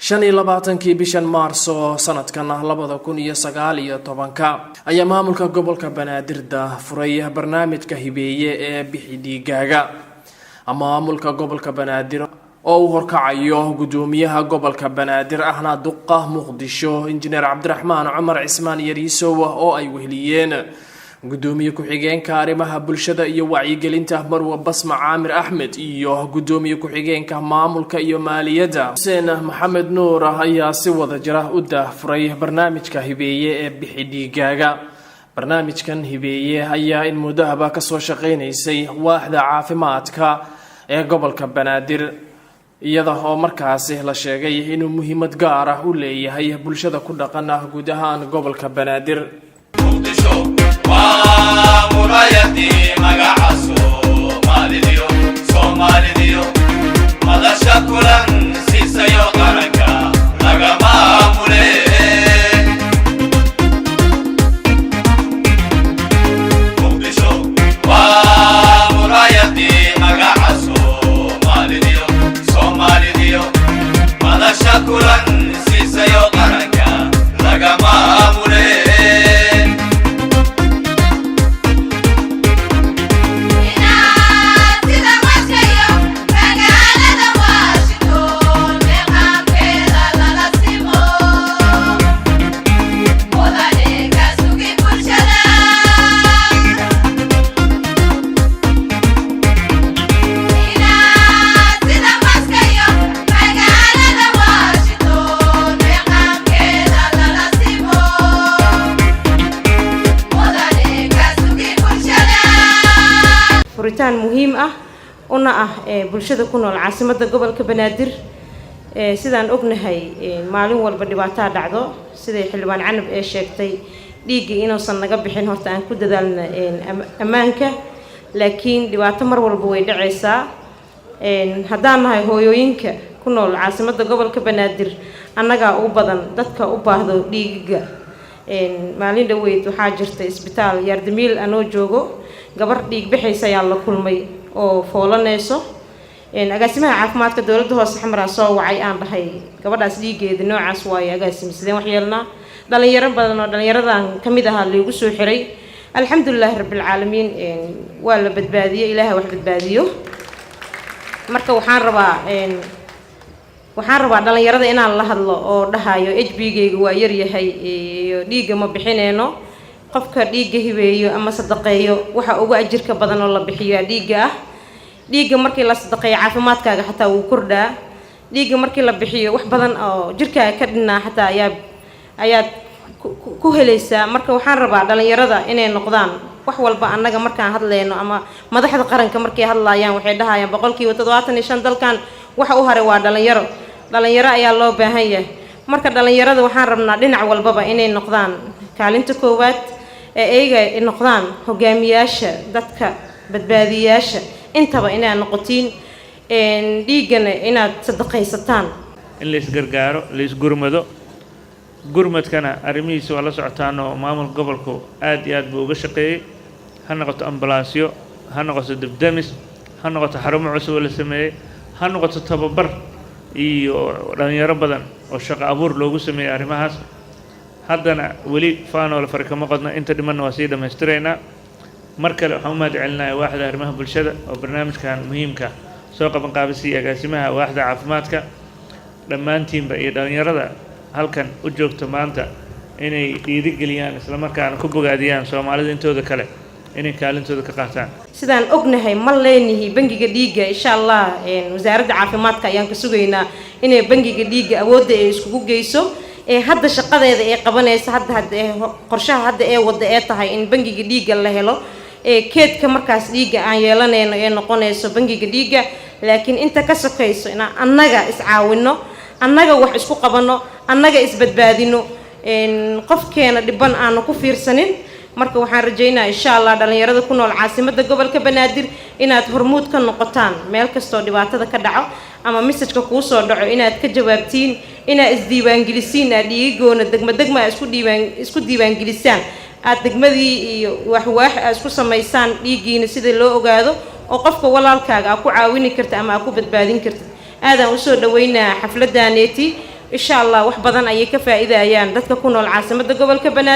25-kii bishan Maarso sanadkan 2019-ka ayaa maamulka gobolka Banaadir furay barnaamijka Hibeeye ee Bixi Dhiigaaga. Maamulka gobolka Banaadir oo uu horkacayo gudoomiyaha gobolka Banaadir ahna duqa Muqdisho, Injineer Cabdiraxmaan Cumar Cismaan Yariisow, oo ay weheliyeen gudoomiye ku-xigeenka arrimaha bulshada iyo wacyigelinta, Marwe Basma Caamir Axmed, iyo gudoomiye ku-xigeenka maamulka iyo maaliyadda, Xuseen Maxamed Nuur, ayaa si wada jira u daahfuray barnaamijka Hibeeye ee Bixi Dhiigaaga. Barnaamijkan Hibeeye ayaa in muddahaba kasoo shaqeynaysay waaxda caafimaadka ee gobolka Banaadir, iyada oo markaasi la sheegay inuu muhiimad gaar ah u leeyahay bulshada ku dhaqan ah guud ahaan gobolka Banaadir. Waa muraayadii magaca Soomaalidiyo, Soomaalidiyo madasha kulan siisayo qaranka laga maamule. Muqdisho waa muraayadii magaca Soomaalidiyo, Soomaalidiyo madasha kulan siisayo qaranka laga maamule. Sida maskayo magaalada Washington meeqaamkeeda lala simo, mudane ka sugi bulshada. Sida maskayo magaalada Washington meeqaamkeeda lala simo, mudane ka sugi bulshada. Furitaan muhiim ah una ah bulshada ku nool caasimadda gobolka Banaadir. Sidaan ognahay, maalin walba dhibaataa dhacdo. Siday Xildhibaan Canab ee sheegtay, dhiiggii inuusan naga bixin horta aan ku dadaalna ammaanka, laakiin dhibaato mar walba way dhacaysaa. Haddaan nahay hooyooyinka ku nool caasimadda gobolka Banaadir, annagaa ugu badan dadka u baahdo dhiigiga. Maalin dhaweyd waxaa jirta isbitaal Yaardamiil anoo joogo, gabar dhiig bixaysa ayaan la kulmay oo foolanayso. Agaasimaha caafimaadka dowladda hoose Xamaraa soo wacay, aan dhahay gabadhaas dhiiggeeda noocaas waaye, agaasimi sideen wax yeelnaa? Dhalinyaro badan oo dhalinyaradan ka mid ahaa laigu soo xiray. Alxamdulilaahi rabbilcaalamiin, waa la badbaadiyey. Ilaaha wax badbaadiyo. Marka waxaan rabaa dhalinyarada inaan la hadlo oo dhahayo HB-gayga waa yaryahay iyo dhiigga ma bixineyno. Qofka dhiigga hibeeyo ama sadaqeeyo, waxa ugu ajirka badan oo la bixiyaa dhiigga ah. Dhiigga markii la sadaqeeyo, caafimaadkaaga xataa wuu kordhaa. Dhiigga markii la bixiyo, wax badan oo jirkaaga ka dhinaa xataa ayaad ku helaysaa. Marka waxaan rabaa dhalinyarada inay noqdaan wax walba. Annaga markaan hadleyno ama madaxda qaranka markay hadlaayaan, waxay dhahayaan 75% dalkan waxa u haray waa dhalinyaro, dhalinyaro ayaa loo baahan yahay. Marka dhalinyarada waxaan rabnaa dhinac walbaba inay noqdaan kaalinta koowaad ee iyaga ay noqdaan hogaamiyaasha dadka, badbaadiyaasha intaba inaad noqotiin, dhiiggana inaad sadaqaysataan. In la isgargaaro, la isgurmado. Gurmadkana arrimihiisa waa la socotaan oo maamulka gobolku aad iyo aad buu uga shaqeeyey, ha noqoto ambalaasyo, ha noqoto debdemis, ha noqoto xarumo cusub oo la sameeyey, ha noqoto tababar iyo dhalinyaro badan oo shaqo abuur loogu sameeyey arrimahaas. Haddana weli faanoole fari kama qodna, inta dhimanna waa sii dhammaystiraynaa. Mar kale waxaan u mahad celinayaa waaxda arrimaha bulshada oo barnaamijkan muhiimka soo qaban qaabisay, agaasimaha waaxda caafimaadka, dhammaantiinba, iyo dhalinyarada halkan u joogta maanta inay dhiirigeliyaan islamarkaana ku bogaadiyaan Soomaalida intooda kale inay kaalintooda ka qaataan. Sidaan ognahay, ma leenihi bangiga dhiigga. Insha Allah wasaaradda caafimaadka ayaan ka sugaynaa inay bangiga dhiigga awoodda ay iskugu geyso ee hadda shaqadeeda ay qabanaysa. Hadda qorshaha hadda ee wadda ee tahay in bangiga dhiigga la helo, ee keedka markaas dhiigga aan yeelanayno ee noqonayso bangiga dhiigga. Laakiin inta ka sokayso inaan annaga iscaawino, annaga wax isku qabanno, annaga isbadbaadino, qofkeena dhiban aanu ku fiirsanin. Marka waxaan rajaynaya, insha Allah, dhalinyarada ku nool caasimadda gobolka Banaadir inaad hormuud ka noqotaan meel kastoo dhibaatada ka dhaco ama message-ka kuu soo dhaco inaad ka jawaabtiin, inaad isdiiwaangelisiin, aad dhiigigoona degmo degma aad isku diiwaangelisaan, aad degmadii iyo waxwaax aad isku samaysaan dhiiggiina sida loo ogaado oo qofka walaalkaaga aad ku caawini karta ama aad ku badbaadin kartid. Aadaan usoo dhaweynaa xafladaaneeti. Insha Allah wax badan ayay ka faa'iidayaan dadka ku nool caasimadda gobolka Banaadir.